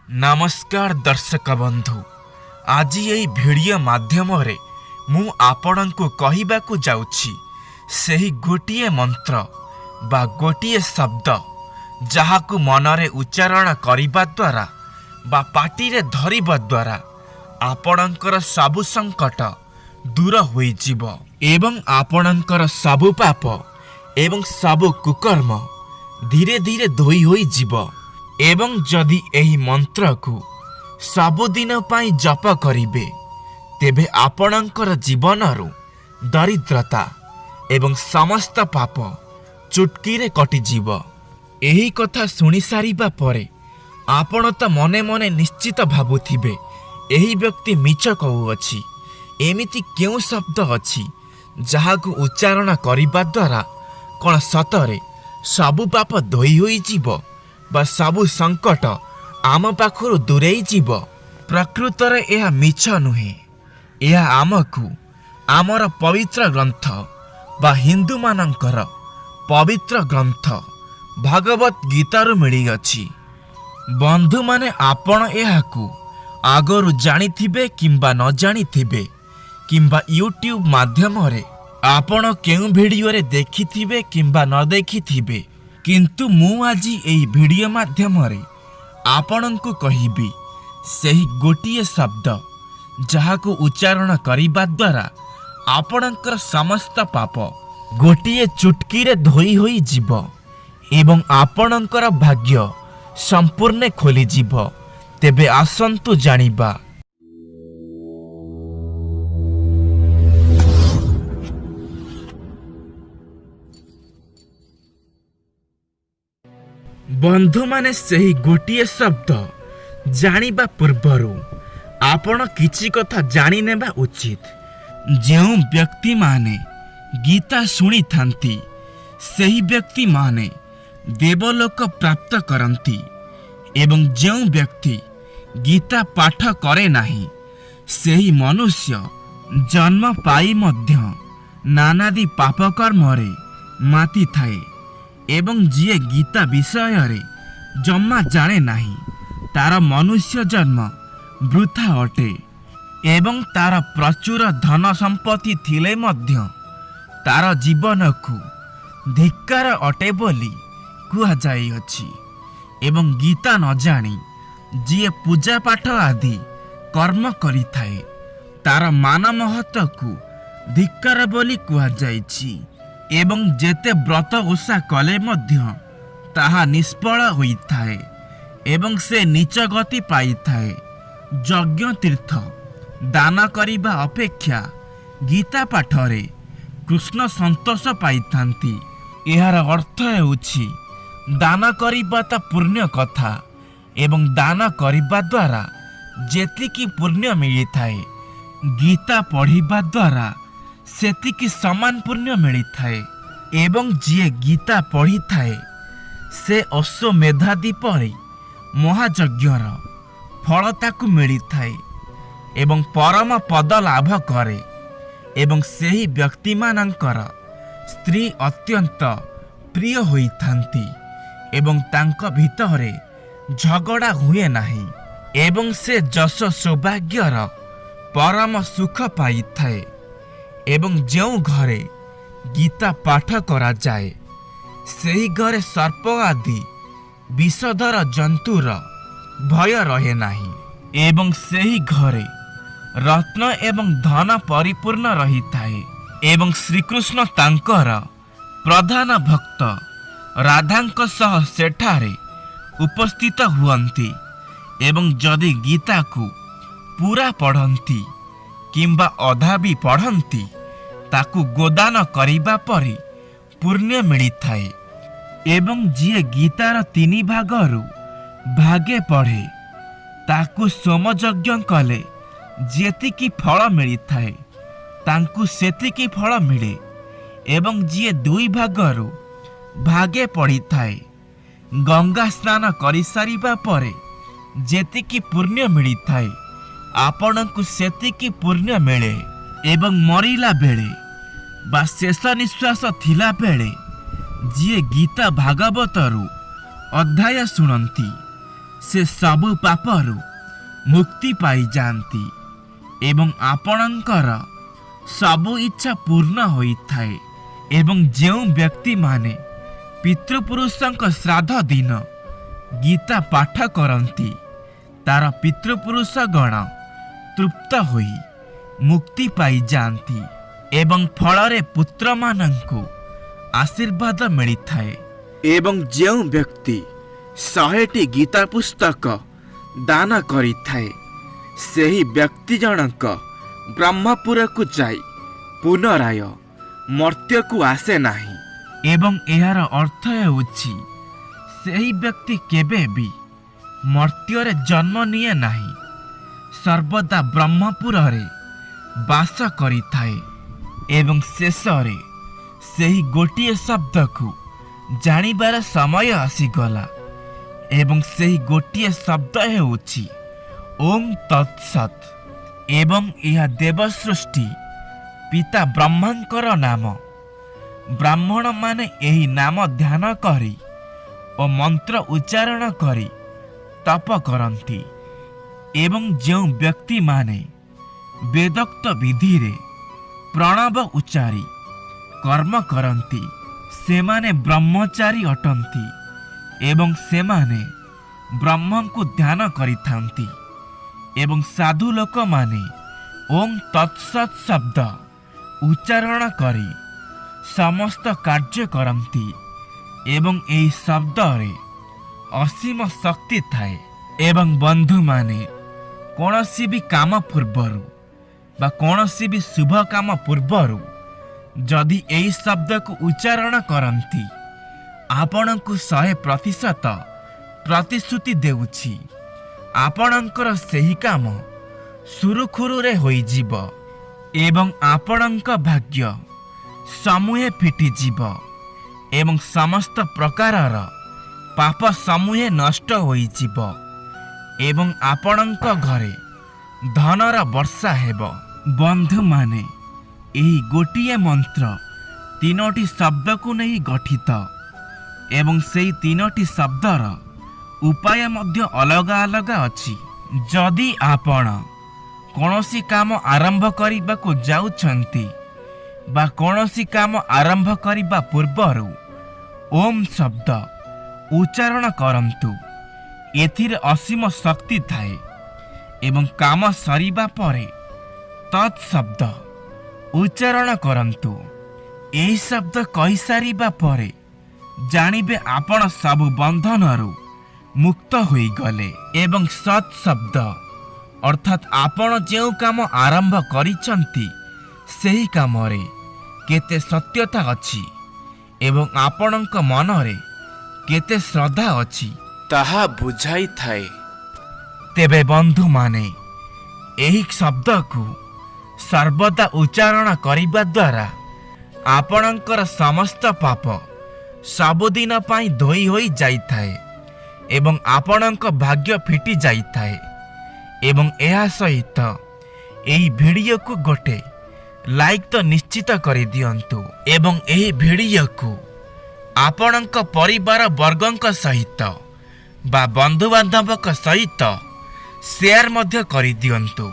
ନମସ୍କାର ଦର୍ଶକ ବନ୍ଧୁ, ଆଜି ଏହି ଭିଡ଼ିଓ ମାଧ୍ୟମରେ ମୁଁ ଆପଣଙ୍କୁ କହିବାକୁ ଯାଉଛି ସେହି ଗୋଟିଏ ମନ୍ତ୍ର ବା ଗୋଟିଏ ଶବ୍ଦ, ଯାହାକୁ ମନରେ ଉଚ୍ଚାରଣ କରିବା ଦ୍ୱାରା ବା ପାଟିରେ ଧରିବା ଦ୍ୱାରା ଆପଣଙ୍କର ସବୁ ସଙ୍କଟ ଦୂର ହୋଇଯିବ ଏବଂ ଆପଣଙ୍କର ସବୁ ପାପ ଏବଂ ସବୁ କୁକର୍ମ ଧୀରେ ଧୀରେ ଧୋଇ ହୋଇଯିବ। ଏବଂ ଯଦି ଏହି ମନ୍ତ୍ରକୁ ସବୁଦିନ ପାଇଁ ଜପ କରିବେ, ତେବେ ଆପଣଙ୍କର ଜୀବନରୁ ଦରିଦ୍ରତା ଏବଂ ସମସ୍ତ ପାପ ଚୁଟକିରେ କଟିଯିବ। ଏହି କଥା ଶୁଣି ସାରିବା ପରେ ଆପଣ ତ ମନେ ମନେ ନିଶ୍ଚିତ ଭାବୁଥିବେ, ଏହି ବ୍ୟକ୍ତି ମିଛ କହୁଅଛି। ଏମିତି କେଉଁ ଶବ୍ଦ ଅଛି ଯାହାକୁ ଉଚ୍ଚାରଣ କରିବା ଦ୍ୱାରା କ'ଣ ସତରେ ସବୁ ପାପ ଧୋଇ ହୋଇଯିବ ବା ସବୁ ସଙ୍କଟ ଆମ ପାଖରୁ ଦୂରେଇ ଯିବ? ପ୍ରକୃତରେ ଏହା ମିଛ ନୁହେଁ। ଏହା ଆମକୁ ଆମର ପବିତ୍ର ଗ୍ରନ୍ଥ ବା ହିନ୍ଦୁମାନଙ୍କର ପବିତ୍ର ଗ୍ରନ୍ଥ ଭଗବତ ଗୀତାରୁ ମିଳିଅଛି। ବନ୍ଧୁମାନେ, ଆପଣ ଏହାକୁ ଆଗରୁ ଜାଣିଥିବେ କିମ୍ବା ନ ଜାଣିଥିବେ କିମ୍ବା ୟୁଟ୍ୟୁବ୍ ମାଧ୍ୟମରେ ଆପଣ କେଉଁ ଭିଡ଼ିଓରେ ଦେଖିଥିବେ କିମ୍ବା ନ ଦେଖିଥିବେ, କିନ୍ତୁ ମୁଁ ଆଜି ଏହି ଭିଡ଼ିଓ ମାଧ୍ୟମରେ ଆପଣଙ୍କୁ କହିବି ସେହି ଗୋଟିଏ ଶବ୍ଦ, ଯାହାକୁ ଉଚ୍ଚାରଣ କରିବା ଦ୍ୱାରା ଆପଣଙ୍କର ସମସ୍ତ ପାପ ଗୋଟିଏ ଚୁଟକିରେ ଧୋଇ ହୋଇଯିବ ଏବଂ ଆପଣଙ୍କର ଭାଗ୍ୟ ସମ୍ପୂର୍ଣ୍ଣ ଖୋଲିଯିବ। ତେବେ ଆସନ୍ତୁ ଜାଣିବା। ବନ୍ଧୁମାନେ, ସେହି ଗୋଟିଏ ଶବ୍ଦ ଜାଣିବା ପୂର୍ବରୁ ଆପଣ କିଛି କଥା ଜାଣିନେବା ଉଚିତ। ଯେଉଁ ବ୍ୟକ୍ତିମାନେ ଗୀତା ଶୁଣିଥାନ୍ତି, ସେହି ବ୍ୟକ୍ତିମାନେ ଦେବଲୋକ ପ୍ରାପ୍ତ କରନ୍ତି ଏବଂ ଯେଉଁ ବ୍ୟକ୍ତି ଗୀତା ପାଠ କରେ ନାହିଁ, ସେହି ମନୁଷ୍ୟ ଜନ୍ମ ପାଇ ମଧ୍ୟ ନାନାଦି ପାପକର୍ମରେ ମାତିଥାଏ ଏବଂ ଯିଏ ଗୀତା ବିଷୟରେ ଜମା ଜାଣେ ନାହିଁ, ତାର ମନୁଷ୍ୟ ଜନ୍ମ ବୃଥା ଅଟେ ଏବଂ ତାର ପ୍ରଚୁର ଧନ ସମ୍ପତ୍ତି ଥିଲେ ମଧ୍ୟ ତାର ଜୀବନକୁ ଧିକ୍କାର ଅଟେ ବୋଲି କୁହାଯାଇଅଛି। ଏବଂ ଗୀତା ନ ଜାଣି ଯିଏ ପୂଜା ପାଠ ଆଦି କର୍ମ କରିଥାଏ, ତାର ମାନ ମହତ୍ଵକୁ ଧିକ୍କାର ବୋଲି କୁହାଯାଇଛି ଏବଂ ଯେତେ ବ୍ରତ ଓଷା କଲେ ମଧ୍ୟ ତାହା ନିଷ୍ଫଳ ହୋଇଥାଏ ଏବଂ ସେ ନୀଚ ଗତି ପାଇଥାଏ। ଯଜ୍ଞ, ତୀର୍ଥ ଦାନ କରିବା ଅପେକ୍ଷା ଗୀତା ପାଠରେ କୃଷ୍ଣ ସନ୍ତୋଷ ପାଇଥାନ୍ତି। ଏହାର ଅର୍ଥ ହେଉଛି, ଦାନ କରିବା ତ ପୁଣ୍ୟ କଥା ଏବଂ ଦାନ କରିବା ଦ୍ୱାରା ଯେତିକି ପୁଣ୍ୟ ମିଳିଥାଏ, ଗୀତା ପଢ଼ିବା ଦ୍ୱାରା ସେତିକି ସମାନ ପୁଣ୍ୟ ମିଳିଥାଏ। ଏବଂ ଯିଏ ଗୀତା ପଢ଼ିଥାଏ, ସେ ଅଶ୍ୱମେଧାଦି ପରି ମହାଯଜ୍ଞର ଫଳ ତାକୁ ମିଳିଥାଏ ଏବଂ ପରମ ପଦ ଲାଭ କରେ ଏବଂ ସେହି ବ୍ୟକ୍ତିମାନଙ୍କର ସ୍ତ୍ରୀ ଅତ୍ୟନ୍ତ ପ୍ରିୟ ହୋଇଥାନ୍ତି ଏବଂ ତାଙ୍କ ଭିତରେ ଝଗଡ଼ା ହୁଏ ନାହିଁ ଏବଂ ସେ ଯଶ ସୌଭାଗ୍ୟର ପରମ ସୁଖ ପାଇଥାଏ। ଏବଂ ଯେଉଁ ଘରେ ଗୀତା ପାଠ କରାଯାଏ, ସେହି ଘରେ ସର୍ପ ଆଦି ବିଷଧର ଜନ୍ତୁର ଭୟ ରହେ ନାହିଁ ଏବଂ ସେହି ଘରେ ରତ୍ନ ଏବଂ ଧନ ପରିପୂର୍ଣ୍ଣ ରହିଥାଏ ଏବଂ ଶ୍ରୀକୃଷ୍ଣ ତାଙ୍କର ପ୍ରଧାନ ଭକ୍ତ ରାଧାଙ୍କ ସହ ସେଠାରେ ଉପସ୍ଥିତ ହୁଅନ୍ତି। ଏବଂ ଯଦି ଗୀତାକୁ ପୁରା ପଢ଼ନ୍ତି କିମ୍ବା ଅଧା ବି ପଢ଼ନ୍ତି, ତାକୁ ଗୋଦାନ କରିବା ପରି ପୁଣ୍ୟ ମିଳିଥାଏ। ଏବଂ ଯିଏ ଗୀତାର ତିନି ଭାଗରୁ ଭାଗେ ପଢ଼େ, ତାକୁ ସୋମଯଜ୍ଞ କଲେ ଯେତିକି ଫଳ ମିଳିଥାଏ, ତାଙ୍କୁ ସେତିକି ଫଳ ମିଳେ। ଏବଂ ଯିଏ ଦୁଇ ଭାଗରୁ ଭାଗେ ପଢ଼ିଥାଏ, ଗଙ୍ଗା ସ୍ନାନ କରିସାରିବା ପରେ ଯେତିକି ପୁଣ୍ୟ ମିଳିଥାଏ, ଆପଣଙ୍କୁ ସେତିକି ପୁଣ୍ୟ ମିଳେ। ଏବଂ ମରିଲା ବେଳେ ବା ଶେଷ ନିଶ୍ୱାସ ଥିଲା ବେଳେ ଯିଏ ଗୀତା ଭାଗବତରୁ ଅଧ୍ୟାୟ ଶୁଣନ୍ତି, ସେ ସବୁ ପାପରୁ ମୁକ୍ତି ପାଇଯାଆନ୍ତି ଏବଂ ଆପଣଙ୍କର ସବୁ ଇଚ୍ଛା ପୂର୍ଣ୍ଣ ହୋଇଥାଏ। ଏବଂ ଯେଉଁ ବ୍ୟକ୍ତିମାନେ ପିତୃପୁରୁଷଙ୍କ ଶ୍ରାଦ୍ଧ ଦିନ ଗୀତା ପାଠ କରନ୍ତି, ତାର ପିତୃପୁରୁଷ ଗଣ ତୃପ୍ତ ହୋଇ ମୁକ୍ତି ପାଇଯାଆନ୍ତି ଏବଂ ଫଳରେ ପୁତ୍ରମାନଙ୍କୁ ଆଶୀର୍ବାଦ ମିଳିଥାଏ। ଏବଂ ଯେଉଁ ବ୍ୟକ୍ତି 100ଟି ଗୀତା ପୁସ୍ତକ ଦାନ କରିଥାଏ, ସେହି ବ୍ୟକ୍ତି ଜଣକ ବ୍ରହ୍ମପୁରକୁ ଯାଇ ପୁନରାୟ ମର୍ତ୍ତ୍ୟକୁ ଆସେ ନାହିଁ। ଏବଂ ଏହାର ଅର୍ଥ ହେଉଛି, ସେହି ବ୍ୟକ୍ତି କେବେ ବି ମର୍ତ୍ତ୍ୟରେ ଜନ୍ମ ନିଏ ନାହିଁ, ସର୍ବଦା ବ୍ରହ୍ମପୁରରେ ବାସ କରିଥାଏ। ଏବଂ ଶେଷରେ ସେହି ଗୋଟିଏ ଶବ୍ଦକୁ ଜାଣିବାର ସମୟ ଆସିଗଲା ଏବଂ ସେହି ଗୋଟିଏ ଶବ୍ଦ ହେଉଛି ଓಂ ତତ୍ସତ୍। ଏବଂ ଏହା ଦେବସୃଷ୍ଟି ପିତା ବ୍ରହ୍ମାଙ୍କର ନାମ। ବ୍ରାହ୍ମଣମାନେ ଏହି ନାମ ଧ୍ୟାନ କରି ଓ ମନ୍ତ୍ର ଉଚ୍ଚାରଣ କରି ତପ କରନ୍ତି। ଏବଂ ଯେଉଁ ବ୍ୟକ୍ତିମାନେ ବେଦୋକ୍ତ ବିଧିରେ ପ୍ରଣବ ଉଚ୍ଚାରି କର୍ମ କରନ୍ତି, ସେମାନେ ବ୍ରହ୍ମଚାରୀ ଅଟନ୍ତି ଏବଂ ସେମାନେ ବ୍ରହ୍ମଙ୍କୁ ଧ୍ୟାନ କରିଥାନ୍ତି। ଏବଂ ସାଧୁ ଲୋକମାନେ ଓಂ ତତ୍ସତ୍ ଶବ୍ଦ ଉଚ୍ଚାରଣ କରି ସମସ୍ତ କାର୍ଯ୍ୟ କରନ୍ତି ଏବଂ ଏହି ଶବ୍ଦରେ ଅସୀମ ଶକ୍ତି ଥାଏ। ଏବଂ ବନ୍ଧୁମାନେ, କୌଣସି ବି କାମ ପୂର୍ବରୁ ବା କୌଣସି ବି ଶୁଭ କାମ ପୂର୍ବରୁ ଯଦି ଏହି ଶବ୍ଦକୁ ଉଚ୍ଚାରଣ କରନ୍ତି, ଆପଣଙ୍କୁ 100% ପ୍ରତିଶ୍ରୁତି ଦେଉଛି, ଆପଣଙ୍କର ସେହି କାମ ସୁରୁଖୁରୁରେ ହୋଇଯିବ ଏବଂ ଆପଣଙ୍କ ଭାଗ୍ୟ ସମୂହେ ଫିଟିଯିବ ଏବଂ ସମସ୍ତ ପ୍ରକାରର ପାପ ସମୂହେ ନଷ୍ଟ ହୋଇଯିବ ଏବଂ ଆପଣଙ୍କ ଘରେ ଧନର ବର୍ଷା ହେବ। ବନ୍ଧୁମାନେ, ଏହି ଗୋଟିଏ ମନ୍ତ୍ର ତିନୋଟି ଶବ୍ଦକୁ ନେଇ ଗଠିତ ଏବଂ ସେହି ତିନୋଟି ଶବ୍ଦର ଉପାୟ ମଧ୍ୟ ଅଲଗା ଅଲଗା ଅଛି। ଯଦି ଆପଣ କୌଣସି କାମ ଆରମ୍ଭ କରିବାକୁ ଯାଉଛନ୍ତି ବା କୌଣସି କାମ ଆରମ୍ଭ କରିବା ପୂର୍ବରୁ ଓମ୍ ଶବ୍ଦ ଉଚ୍ଚାରଣ କରନ୍ତୁ, ଏଥିରେ ଅସୀମ ଶକ୍ତି ଥାଏ। ଏବଂ କାମ ସରିବା ପରେ ତତ୍ ଶବ୍ଦ ଉଚ୍ଚାରଣ କରନ୍ତୁ। ଏହି ଶବ୍ଦ କହିସାରିବା ପରେ ଜାଣିବେ, ଆପଣ ସବୁ ବନ୍ଧନରୁ ମୁକ୍ତ ହୋଇଗଲେ। ଏବଂ ସତ୍ ଶବ୍ଦ ଅର୍ଥାତ୍ ଆପଣ ଯେଉଁ କାମ ଆରମ୍ଭ କରିଛନ୍ତି, ସେହି କାମରେ କେତେ ସତ୍ୟତା ଅଛି ଏବଂ ଆପଣଙ୍କ ମନରେ କେତେ ଶ୍ରଦ୍ଧା ଅଛି, ତାହା ବୁଝାଇଥାଏ। ତେବେ ବନ୍ଧୁମାନେ, ଏହି ଶବ୍ଦକୁ ସର୍ବଦା ଉଚ୍ଚାରଣ କରିବା ଦ୍ୱାରା ଆପଣଙ୍କର ସମସ୍ତ ପାପ ସବୁଦିନ ପାଇଁ ଧୋଇ ହୋଇ ଯାଇଥାଏ ଏବଂ ଆପଣଙ୍କ ଭାଗ୍ୟ ଫିଟି ଯାଇଥାଏ। ଏବଂ ଏହା ସହିତ ଏହି ଭିଡ଼ିଓକୁ ଗୋଟେ ଲାଇକ୍ ତ ନିଶ୍ଚିତ କରିଦିଅନ୍ତୁ ଏବଂ ଏହି ଭିଡ଼ିଓକୁ ଆପଣଙ୍କ ପରିବାର ବର୍ଗଙ୍କ ସହିତ ବା ବନ୍ଧୁବାନ୍ଧବଙ୍କ ସହିତ ସେୟାର ମଧ୍ୟ କରିଦିଅନ୍ତୁ।